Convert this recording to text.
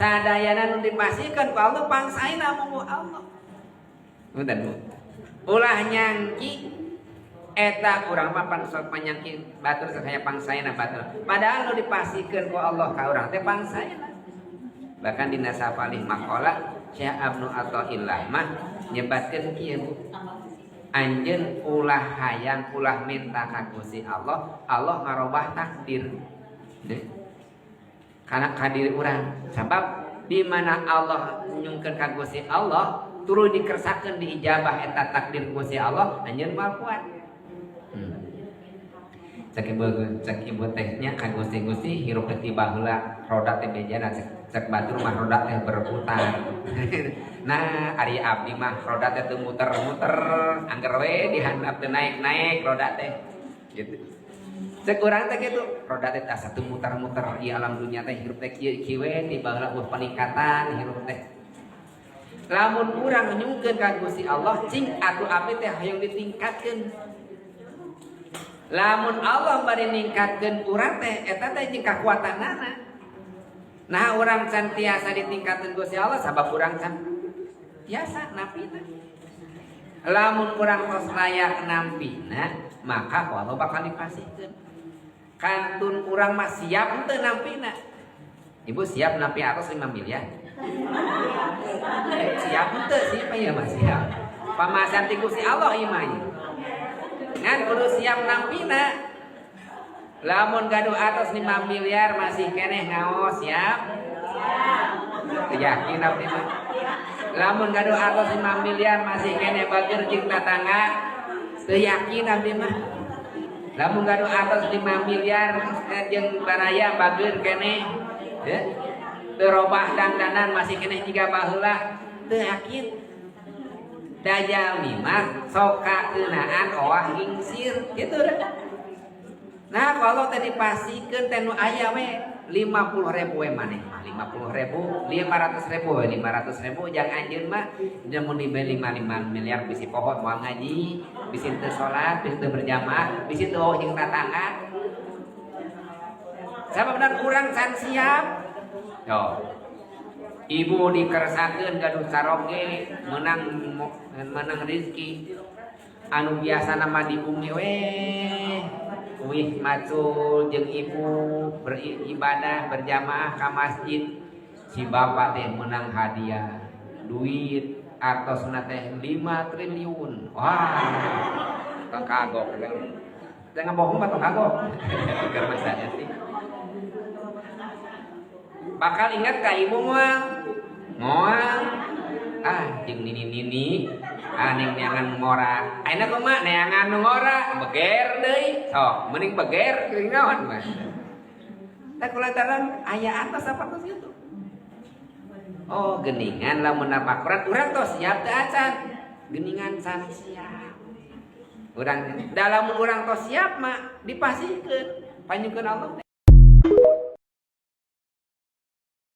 Sadayana nu dipasihkeun ku Allah pangsaena mungguh Allah. Punten, Bu. Ulah nyangki eta urang mah pan sok panyangki batur sakaya pangsaena batur. Padahal nu dipasihkeun ku Allah ka urang teh pangsaena. Bahkan dina sapalih maqalah Syekh Ibnu Athaillah mah nyebatkeun kieu, Bu. Anjeun ulah hayang, ulah minta ka Gusti Allah, Allah ngarobah takdir. Deh. Karena ka diri urang. Sabab di mana Allah nyungkeun ka Gusti Allah, tuluy dikersakeun diijabah eta takdir Gusti Allah, anjeun moal kuat. Cek ibu teh nya ka Gusti, Gusti, hirup teh ti baheula roda teh bejana, cek batur mah roda teh berputar. Nah, ari abdi mah roda teh teu muter-muter, angger we dihandap teh naik-naik roda teh. Gitu. Cek urang teh kitu, roda teh asa teu muter-muter ieu alam dunya teh, hirup teh kieu kieu we ti baheula euweuh peningkatan hirup teh. Lamun urang nyungkeun ka Gusti Allah, cing atuh abdi teh hayang ditingkatkeun. Lamun Allah bari ningkatkeun urang teh, eta teh jeung kakuatanana. Nah, urang can tiasa ditingkatkeun Gusti Allah sabab urang can tiasa nampina. Lamun urang tos layak nampina, maka ku Allah bakal dipasihkeun. Kantun urang mah siap henteu nampina. Ibu siap nampi atas 5 miliar? Siap henteu sih, Pak, ya mah siap. Pamasihan ti Gusti Allah ieu mah. Ngan kudu siap nampina. Lamun gaduh atas 5 miliar masih keneh ngaos, siap? Siap. Yakin abdi mah. Lamun gaduh atas 5 miliar masih keneh bager jeung tatangga, teu yakin abdi mah. Lamun gaduh atas 5 miliar jeung baraya bager keneh, ya. Teu robah dandanan masih keneh jiga baheula, teu yakin. Da jalmi mah sok kakeunaan owah gingsir gitu dah. Nah, kalau tadi dipasihkeun teh nu aya we 50 ribu we maneh mah 50 ribu, 500 ribu we, 500 ribu jang anjeun mah. Mun diberi 55 miliar bisi poho moal ngaji, bisi teu salat, bisi teu berjamaah, bisi teu jeung tatangga. Sabab dan urang can siap. Yo. Ibu dikersakeun gaduh caroge, menang menang rezeki anu biasa nama di bumi we uih macul jeung ibu beribadah berjamaah ka masjid, si bapak teh menang hadiah duit artosna teh 5 triliun. Wah, tong kagok. Jangan bohong mah, tong kagok. Keur masanya sih bakal ingat ka ibu moal moal. Ah, jeung nini-nini, ah, ning neangan ngora. Ayeuna kumaha neangan nu ngora beger deui, sok mending beger geuning naon mah. Tah, kulantaran aya atas sapertos kitu. Oh, geningan lamun napakuran urang tos siap teu acan? Geningan can siap urang. Dalam urang tos siap mah dipasihkeun panyungkeun Allah.